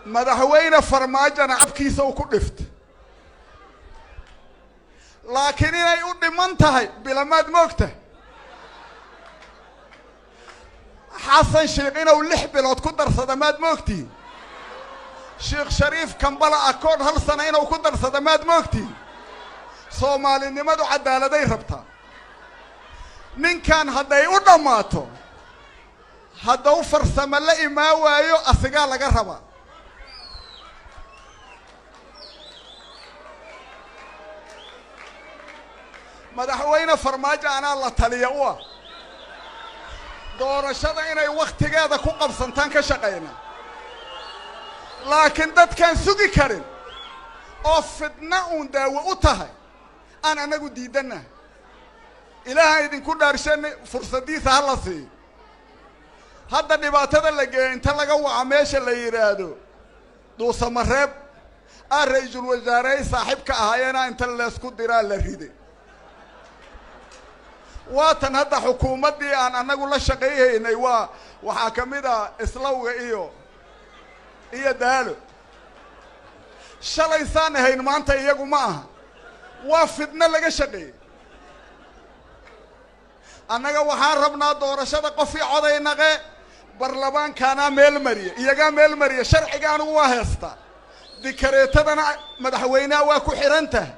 Madaxweyne Farmaajona cabkiisa uu ku dhifta, laakiin inay u dhiman tahay bilamaad moogta. Xasan Sheekh inuu 6 bilood ku darsada maad moogtihin? Sheekh Shariif Kambala akoon hal sana inuu ku darsada maad moogtihin? Soomaalinimadu caddaaladay rabtaa. Ninkan hadday u dhammaato, haddau farsamo la imaa waayo, asigaa laga rabaa. Madaxweyne Farmaajo anaa la taliya u ah, doorashada inay wakhtigeeda ku qabsantaan ka shaqayna, laakiin dadkaan sugi karin oo fidna uun daawo u tahay aan anagu diidannahay. Ilaahaan idinku dhaarshanay, fursaddiisa ha la siiyo. Hadda dhibaatada la geeyo, inta laga waco meesha la yidhaahdo Dhuusamareeb aa ra-iisul wasaarey saaxiibka ahaayeena inta leesku diraa la riday. Waatan hadda xukuumaddii aan annagu la shaqayhaynay, waa waxaa ka mid a Islawga iyo Daalo. Shalay saan ahayn maanta iyagu ma aha, waa fidno laga shaqeeyey. Annaga waxaan rabnaa doorashada qofii coday naqe. Barlamaankaanaa meel mariya, iyagaa meel mariya. Sharciga anigu waa heestaa, dikareetadana madaxweyneha waa ku xidhan tahay.